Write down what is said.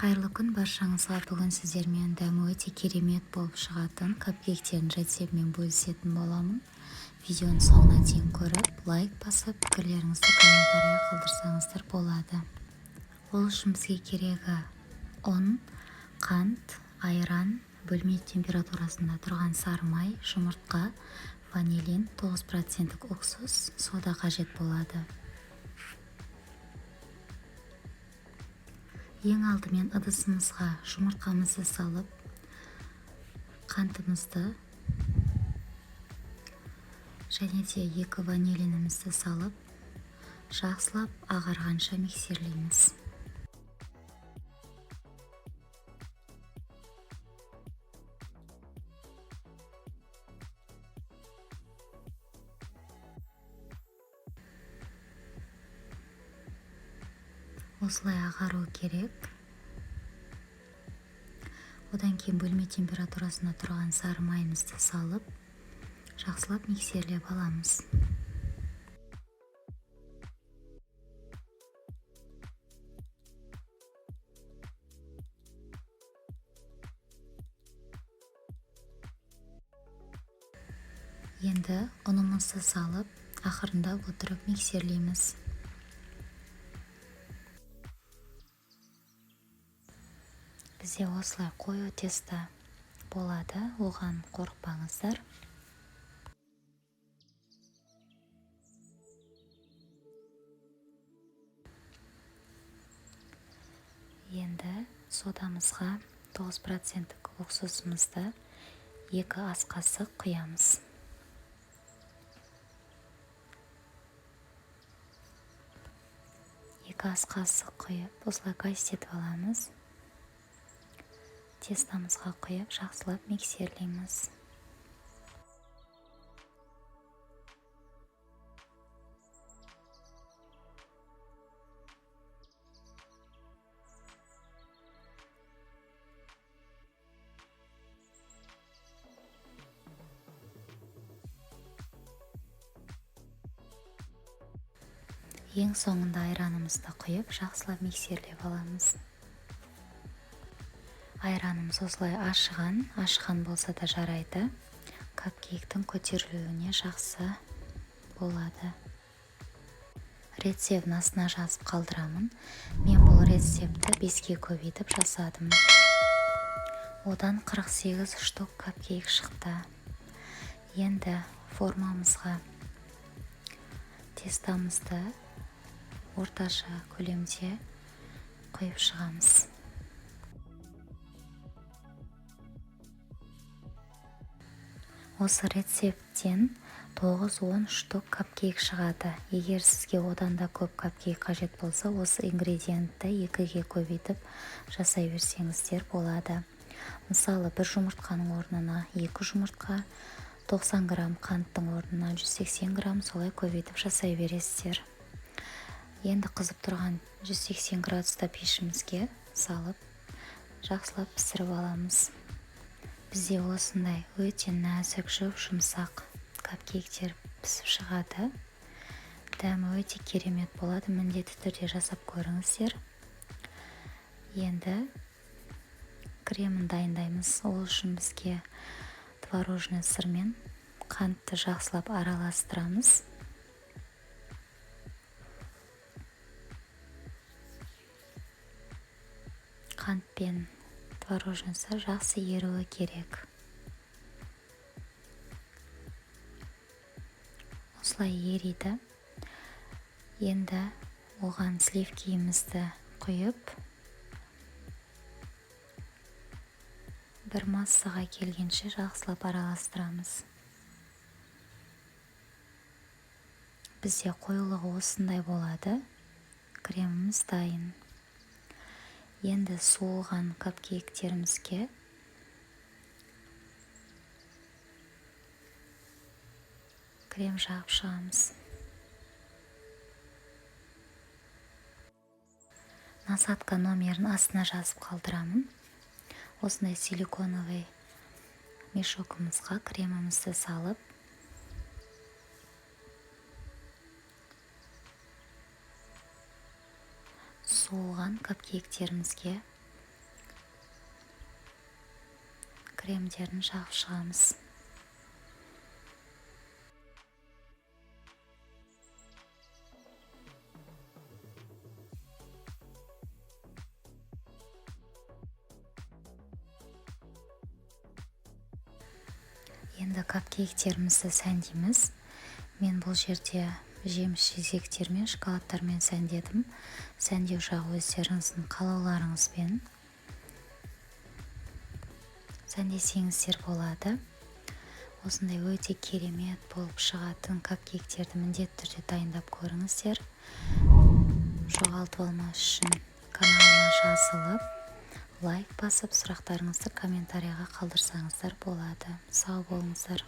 Қайырлы күн баршаңызға! Бүгін сіздермен дәмі өте керемет болып шығатын капкейктердің рецептімен бөлісетін боламын. Видеоның соңына дейін көріп, лайк басып, пікірлеріңізді комментарийға қалдырсаңыздар болады. Ол үшін бізге керегі ұн, қант, айран, бөлме температурасында тұрған сары май, жұмыртқа, ванилин, 9% уксус, сода қажет болады. Ең алдымен ыдысымызға жұмыртқамызды салып, қантымызды және де 2 ванилинімізді салып, жақсылап ағарғанша миксерлейміз. Осылай ағару керек. Одан кейін бөлме температурасында тұрған сары майымызды салып, жақсылап миксерлеп аламыз. Енді ұнымызды салып, ақырындап отырып миксерлейміз. Бізде осылай қою тесто болады, оған қорықпаңыздар. Енді содамызға 9% уксусымызды 2 ас қасық құямыз. 2 ас қасық құйып, осылай кастетіп аламыз. Тестомызға құйып, жақсылап миксерлейміз. Ең соңында айранымызды құйып, жақсылап миксерлеп аламыз. Айранымыз осылай ашыған, ашыған болса да жарайды. Капкейктің көтерілуіне жақсы болады. Рецептін астына жазып қалдырамын. Мен бұл рецептті 5-ке көбейтіп жасадым. Одан 48 штук капкейк шықты. Енді формамызға тестамызды орташа көлемде құйып шығамыз. Осы рецепттен 9-10 штук капкейк шығады. Егер сізге одан да көп капкейк қажет болса, осы ингредиентті 2-ге көбейтіп жасай берсеңіздер болады. Мысалы, бір жұмыртқаның орнына 2 жұмыртқа, 90 грамм қанттың орнына 180 грамм, солай көбейтіп жасай бересіздер. Енді қызып тұрған 180 градуста пешімізге салып, жақсылап пісіріп аламыз. Бізде осындай өте нәзік, жұп-жұмсақ капкейктер пісіп шығады. Дәмі өте керемет болады, міндетті түрде жасап көріңіздер. Енді кремін дайындаймыз. Ол үшін бізге творожный сыр мен қантты жақсылап араластырамыз. Қант пен творожный сыр жақсы еруі керек. Осылай ериді. Енді оған сливкиімізді құйып, бір массаға келгенше жақсылап араластырамыз. Бізде қоюлығы осындай болады. Креміміз дайын. Енді суыған капкейктерімізге крем жағып шығамыз. Насадка номерін астына жазып қалдырамын. Осындай силиконовый мешокымызға кремімізді салып, суыған капкейктерімізге Кремдерін жағып шығамыз. Енді капкейктерімізді сәндейміз. Мен бұл жерде жеміс жидектермен, шоколадтармен сәндедім. Сәндеу жағы өздеріңіздің қалауларыңызбен сәндесеңіздер болады. Осындай өте керемет болып шығатын капкейктерді міндетті түрде дайындап көріңіздер. Жоғалтып алмас үшін каналыма жазылып, лайк басып, сұрақтарыңызды комментарийға қалдырсаңыздар болады. Сау болыңыздар!